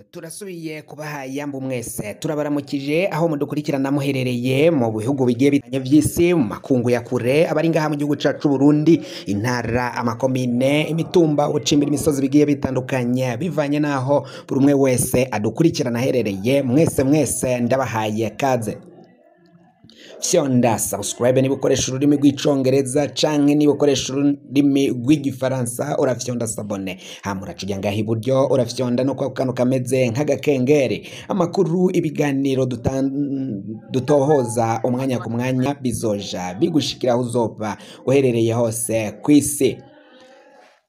Turasubiye kubaha yambu mwese, turabaramukije aho mudukurikirana muherereye mu bihugu bigiye bitanye vy'isi, mu makungu ya kure, abari ngaha mu gihugu cacu Burundi, intara, amakomine, imitumba, ubucimbira, imisozi bigiye bitandukanye, bivanye naho buri umwe wese adukurikirana aherereye. Mwese mwese ndabahaye kaze. Fyonda subscribe niba ukoresha ururimi rw'icongereza canke niba ukoresha ururimi rw'igifaransa urafyonda s'abonner, hama uraca ngaha iburyo urafyonda no kwa kantu kameze nk'agakengeri. Amakuru, ibiganiro dutohoza umwanya ku mwanya bizoja bigushikira aho uzoba uherereye hose kw'isi.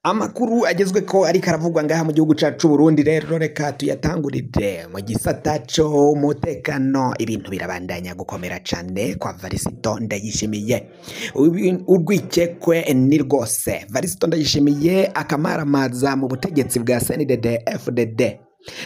Amakuru agezweko ariko aravugwa ngaha mu gihugu cacu Burundi rero reka tuyatangurire mu gisata co umutekano. Ibintu birabandanya gukomera cane kwa Varisito Ndayishimiye. Urwikekwe ni rwose. Varisito Ndayishimiye akamaramaza mu butegetsi bwa CNDD FDD,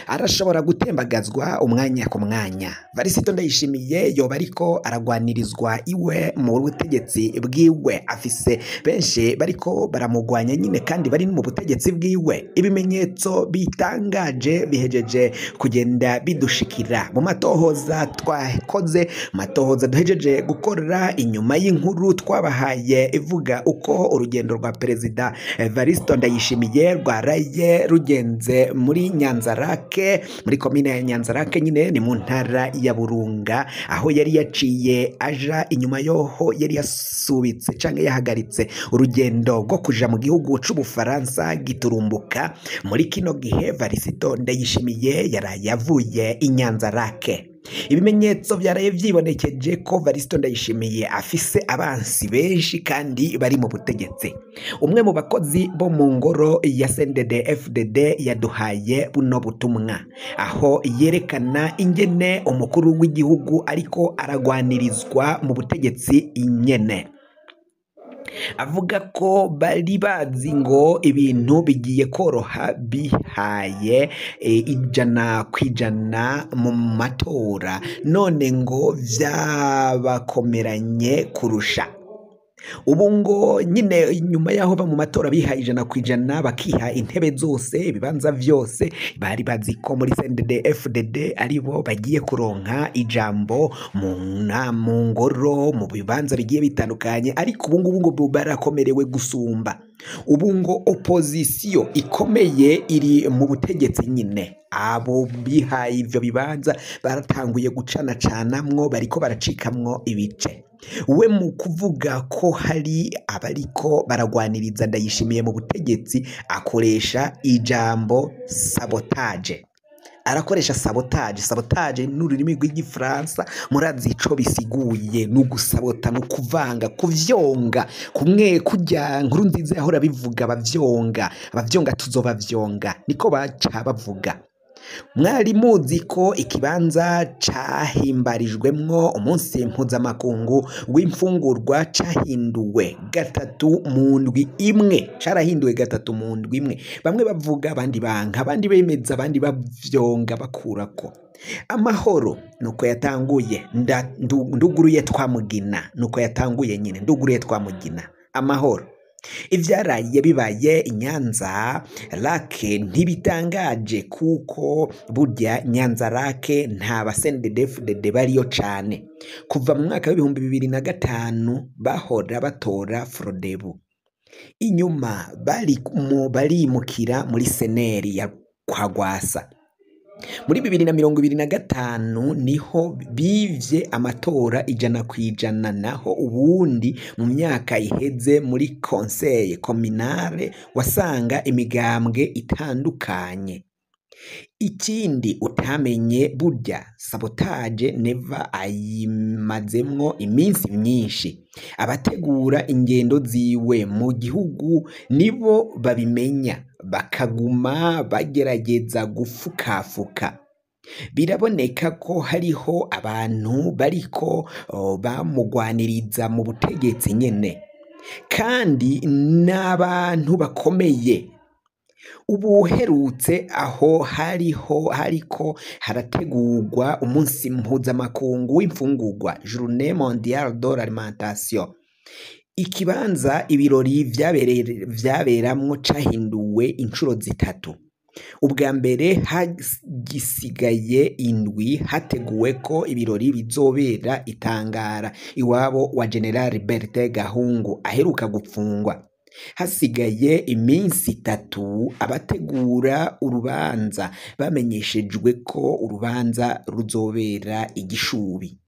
arashobora gutembagazwa umwanya ku mwanya. Varisito Ndayishimiye yoba ariko aragwanirizwa iwe mu butegetsi bwiwe, afise benshi bariko baramugwanya nyine kandi bari mu butegetsi bwiwe. Ibimenyetso bitangaje bihejeje kugenda bidushikira mu matohoza twakoze, matohoza duhejeje gukora inyuma y'inkuru twabahaye ivuga uko urugendo rwa Perezida Varisito Ndayishimiye rwaraye rugenze muri Nyanzarake, muri komine ya Nyanzarake nyine ni mu ntara ya Burunga, aho yari yaciye aja inyuma yoho yari yasubitse canke yahagaritse urugendo rwo kuja mu gihugu c'Ubufaransa giturumbuka. Muri kino gihe Varisito Ndayishimiye yaraye avuye i Nyanzarake. Ibimenyetso vyaraye vyibonekeje ko Varisito Ndayishimiye afise abansi benshi kandi bari mu butegetsi. Umwe mu bakozi bo mu ngoro ya CNDD FDD yaduhaye buno butumwa, aho yerekana ingene umukuru w'igihugu ariko aragwanirizwa mu butegetsi nyene. Avuga ko bari bazi ngo ibintu bigiye koroha bihaye 100% mu matora, none ngo vyabakomeranye kurusha. Ubu ngo nyine nyuma yaho mu matora bihaye 100% bakiha intebe zose, ibibanza vyose, bari bazi ko muri CNDD FDD aribo bagiye kuronka ijambo mu ngoro, mu bibanza bigiye bitandukanye, ariko ubu ngubu ngo barakomerewe gusumba. Ubu ngo opozisiyo ikomeye iri mu butegetsi nyine. Abo bihaye ivyo bibanza baratanguye gucanacanamwo, bariko baracikamwo ibice. We mu kuvuga ko hari abariko baragwaniriza Ndayishimiye mu butegetsi, akoresha ijambo sabotage. Arakoresha sabotage. Sabotage ni ururimi rw'igifaransa, murazi ico bisiguye, ni ugusabota, ni ukuvanga, kuvyonga, kumwe kurya nkuru nziza yahora bivuga, abavyonga, abavyonga tuzobavyonga, niko baca bavuga. Mwari muzi ko ikibanza cahimbarijwemwo umunsi mpuzamakungu w'imfungurwa cahinduwe gatatu mu ndwi imwe, carahinduwe gatatu mu ndwi imwe. Bamwe bavuga, abandi banka, abandi bemeza, abandi bavyonga bakurako. Amahoro nuko yatanguye, nduguruye twamugina, nuko yatanguye nyine, nduguruye twamugina. Amahoro. Ivyaraye bibaye i Nyanza Lake ntibitangaje, kuko burya Nyanza Lake nta ba CNDD-FDD bariyo cane. Kuva mu mwaka w'2005 bahora batora Frodebu, inyuma barimukira muri seneri ya Kwagwasa. Muri 2025 niho bivye amatora 100%, naho ubundi mu myaka iheze muri conseil communale wasanga imigambwe itandukanye. Ikindi utamenye, burya sabotage Neva ayimazemwo iminsi myinshi. Abategura ingendo ziwe mu gihugu nibo babimenya, bakaguma bagerageza gufukafuka. Biraboneka ko hariho abantu bariko bamugwaniriza mu butegetsi nyene, kandi n'abantu bakomeye. Ubuherutse aho hariho hariko harategurwa umunsi mpuzamakungu w'imfungurwa, Journée mondiale de l'alimentation, ikibanza ibirori vyaberamwo cahinduwe incuro zitatu. Ubwa mbere hagisigaye indwi hateguwe ko ibirori bizobera itangara iwabo wa General Bertin Gahungu aheruka gupfungwa. Hasigaye iminsi itatu abategura urubanza bamenyeshejwe ko urubanza ruzobera igishubi.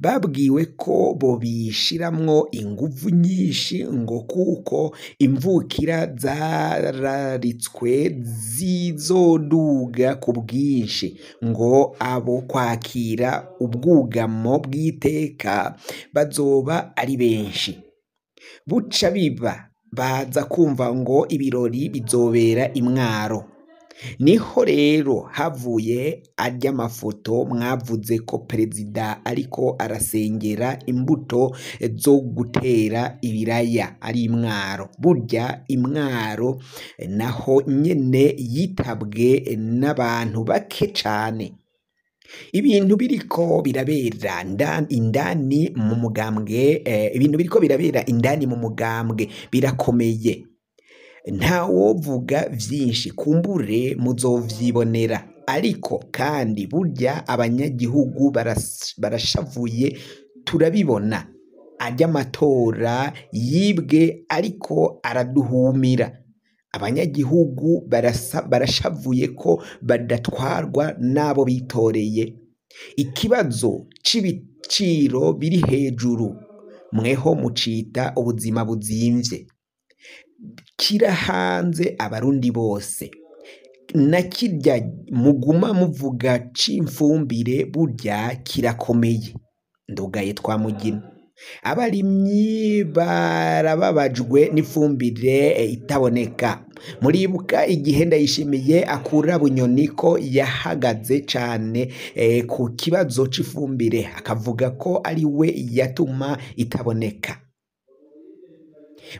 Babwiwe ko bobishiramwo inguvu nyinshi ngo kuko imvukira zararitswe zizoduga ku bwinshi, ngo abo kwakira ubwugamo bw'iteka bazoba ari benshi. Buca biba baza kumva ngo ibirori bizobera imwaro. Niho rero havuye arya mafoto mwavuze ko perezida ariko arasengera imbuto zo gutera ibiraya ari imwaro. Burya imwaro naho nyene yitabwe n'abantu bake cane. Ibintu biriko birabera indani mu mugambwe, ibintu biriko birabera indani mu mugambwe birakomeye. Ntawovuga vyinshi kumbure muzovyibonera, ariko kandi burya abanyagihugu barashavuye turabibona. Arya matora yibwe ariko araduhumira. Abanyagihugu barashavuye ko badatwarwa n'abo bitoreye. Ikibazo c'ibiciro biri hejuru mweho mucita ubuzima buzimvye, kirahanze abarundi bose. Na kirya muguma muvuga c'imfumbire burya kirakomeye. Ndugaye twamugina. Abarimyi barababajwe n'ifumbire itaboneka. Muribuka igihe Ndayishimiye akura Bunyoni ko yahagaze cane ku kibazo c'ifumbire, akavuga ko ari we yatuma itaboneka.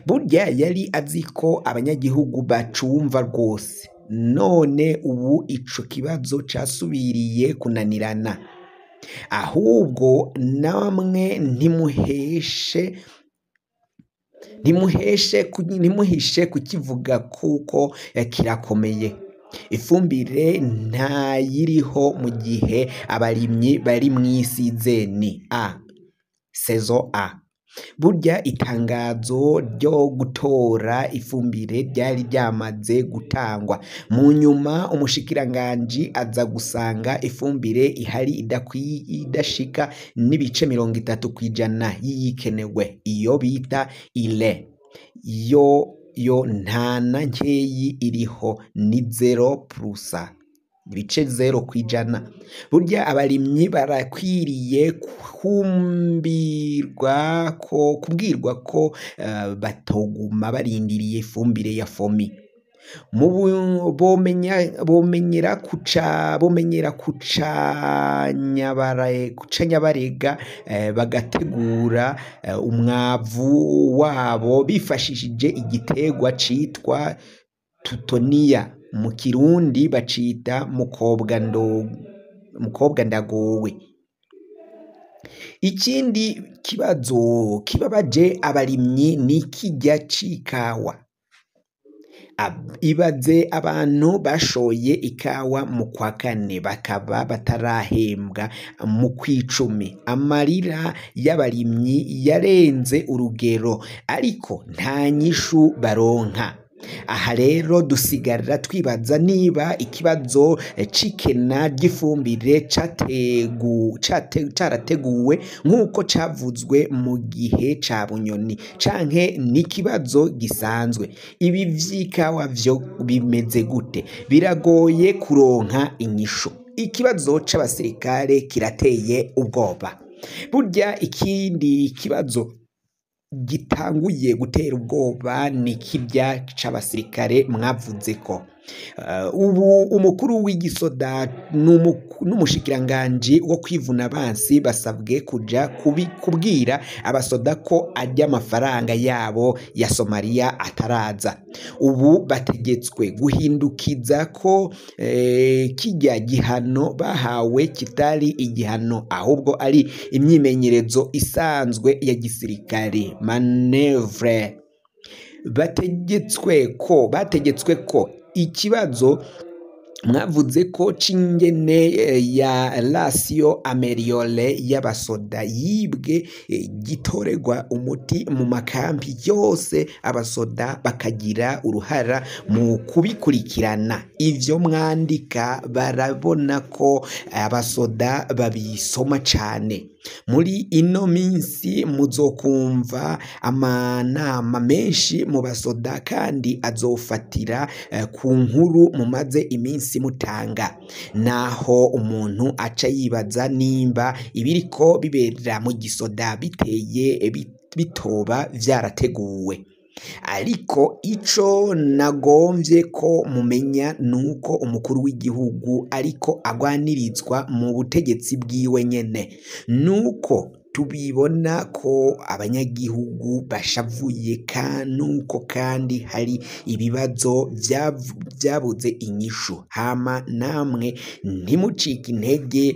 Burya yari azi ko abanyagihugu bacumva rwose, none ubu ico kibazo casubiriye kunanirana. Ahubwo namwe ntimuhishe kukivuga kuko kirakomeye. Ifumbire ntayiriho mu gihe abarimyi bari mw'isizeni A, saison A. Burya itangazo ryo gutora ifumbire ryari ryamaze gutangwa. Mu nyuma umushikiranganji aza gusanga ifumbire ihari idashika n'ibice 30% y'iyikenewe, iyo bita ile. Yo nta na nkeyi iriho, ni 0%. Ibice 0%. Burya abarimyi barakwiriye kubwirwa ko batoguma barindiriye ifumbire ya fomi. Bomenyera kuca nyabarega, bagategura umwavu wabo bifashishije igiterwa citwa tutoniya, mu Kirundi bacita mukobwa ndagowe. Ikindi kibazo kibabaje abarimyi ni kirya c'ikawa. Ibaze abantu bashoye ikawa mu kwa kane bakaba batarahembwa mu kw'icumi. Amarira y'abarimyi yarenze urugero, ariko nta nyishu baronka. Aha rero dusigara twibaza niba ikibazo c'ikena ry'ifumbire carateguwe nk'uko cavuzwe mu gihe ca Bunyoni, canke n'ikibazo gisanzwe. Ibi vy'ikawa vyo bimeze gute? Biragoye kuronka inyishu. Ikibazo c'abasirikare kirateye ubwoba. Burya ikindi kibazo gitanguye gutera ubwoba ni kirya c'abasirikare mwavuze ko ubu umukuru w'igisoda n'umushikiranganji wo kwivuna abansi basabwe kuja kubwira abasoda ko arya amafaranga yabo ya Somalia ataraza. Ubu bategetswe guhindukiza ko kirya gihano bahawe kitari igihano, ahubwo ari imyimenyerezo isanzwe ya gisirikare, manevre. Bategetswe ko ikibazo Mwavuze ko cingene ya Lasio Ameriole y'abasoda yibwe gitoregwa umuti mu makampi yose, abasoda bakagira uruhara mu kubikurikirana. Ivyo mwandika barabona ko abasoda babisoma cane. Muri ino minsi muzokumva amanama menshi mu basoda kandi azofatira ku nkuru mumaze iminsi mutanga. Naho umuntu aca yibaza nimba ibiriko bibera mu gisoda biteye bitoba vyarateguwe. Ariko ico nagomvye ko mumenya nuko umukuru w'igihugu ariko agwanirizwa mu butegetsi bwiwe nyene, nuko tubibona ko abanyagihugu bashavuye nuko kandi hari ibibazo vyabuze inyishu. Hama namwe ntimucike intege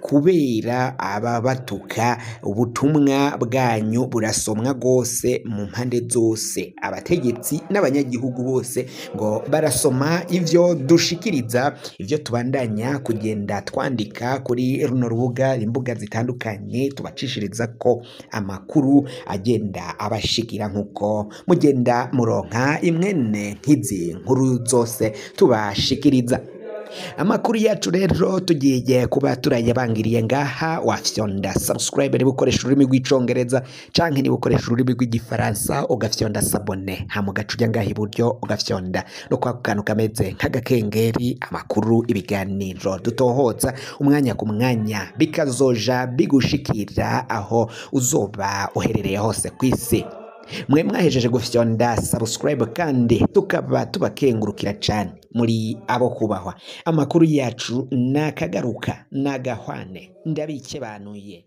kubera ababatuka, ubutumwa bwanyu burasomwa rwose mu mpande zose. Abategetsi n'abanyagihugu bose ngo barasoma ivyo dushikiriza, ivyo tubandanya kugenda twandika kuri runo rubuga, imbuga zitandukanye tubacishiriza ko amakuru agenda abashikira nkuko mugenda muronka imwene nk'izi nkuru zose tubashikiriza. Amakuru yacu rero tugiye kuba turayabangiriye ngaha. Wafyonda subscribe niba ukoresha ururimi rw'icongereza canke niba ukoresha ururimi rw'igifaransa ugafyonda s'abonner, hama ugaca uja ngaha iburyo ugafyonda no kwa kantu kameze nk'agakengeri, amakuru, ibiganiro dutohoza umwanya ku mwanya bikazoja bigushikira aho uzoba uherereye hose kw'isi. Mwe mwahejeje gufyonda subscribe kandi tukaba tubakengurukira cane, muri abo kubahwa. Amakuru yacu nakagaruka nagahwane, ndabikebanuye.